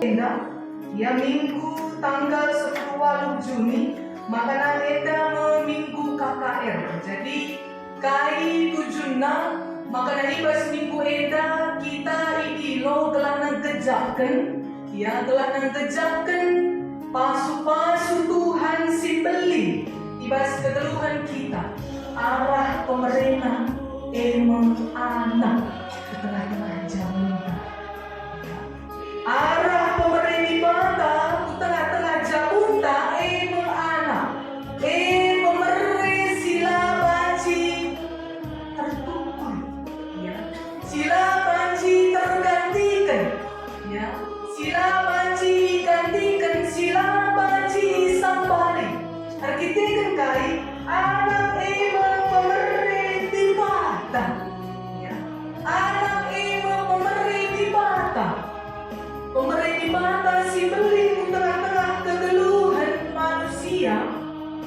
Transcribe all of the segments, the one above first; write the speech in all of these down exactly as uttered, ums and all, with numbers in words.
Enda, ya, Minggu tanggal sepuluh waluh Juni, maka enda me Minggu K K R. Jadi, kai tujunna, maka i bas minggu enda kita idilo gelah ngegejaken, ya, gelah ngegejaken pasu-pasu Tuhan si mbelin i bas kegeluhen kita, arah pemerena, e me Anak, ku tengah-tengah jamenta. Arah pemere Dibata ku tengah-tengah jamenta, e me Anak, e pemere si la banci tertukur, ya, si la banci tergantiken, ya, si la banci igantiken, si la banci isampari. Erkiteken kai? Anak e me pemere Dibata. Ya. Anak e me pemere Dibata. Pemere Dibata si mbelin ku tengah-tengah kegeluhen manusia,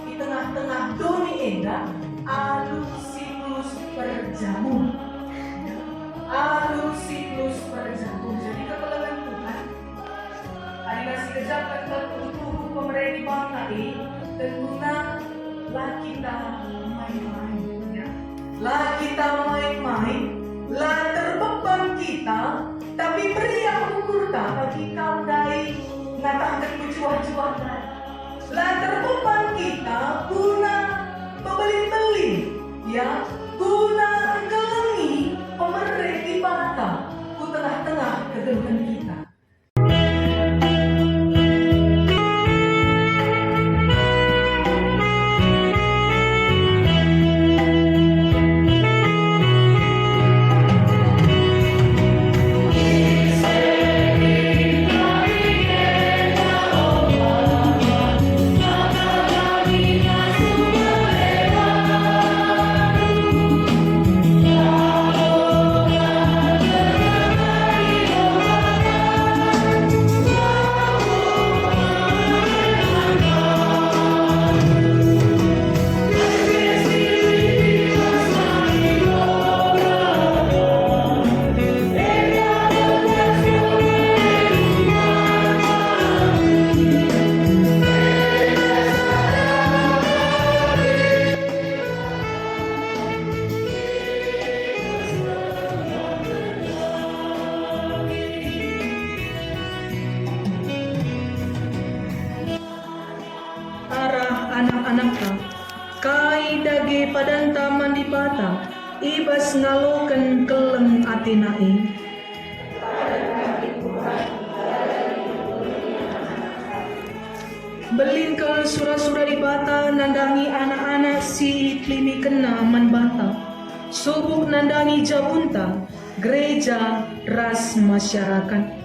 i tengah-tengah doni enda, alu siklus perjamun. Alu siklus perjamun. Jadi, kekelengen Tuhan, adi la sigejaken kal tuhu-tuhu pemere Dibata e, tentuna la kita main-main, ya. La kita main-main, la terbeban kita, tapi meriah ukurta bagi kam ndai ngataken mejuah-juah ndai. La terbeban kita guna pebelin-belin, ya, guna engkelengi pemere Dibata ku tengah-tengah kegeluhen kita. Arah anak-anakta, kai dage padanta man Dibata i bas ngaloken keleng ateNa e? Mbelin kal sura-sura Dibata nandangi anak-anak si ikelimikenNa man banta, subuk nandangi jabunta, gereja ras masyarakat.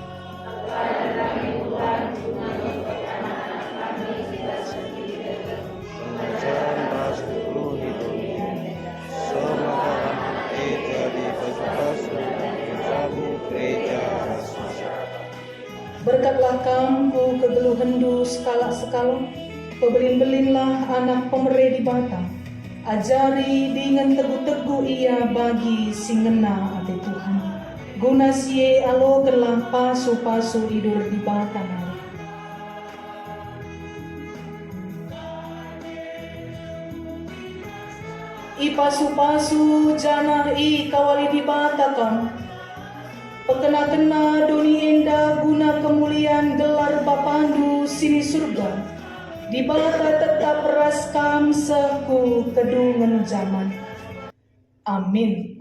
Pengajaran ras kegeluhen doni, semoga anak e jadi pasu-pasu bagi jabu gereja ras masyarakat. Berkatlah kam ku kegeluhenndu sekalak-sekalak, pebelin-belinlah anak pemere Dibata. Ajari dingen tegu-tegu ia bagi si ngena ate Tuhan. Guna si e alokenlah pasu-pasu idur Dibata nari. Ipasu-pasu janah ikawali Dibata kam. Pekenakenna doni enda guna kemulian gelar Bapandu si ni Surga. Dibata tetap ras kam seh ku kedungen jaman. Amin.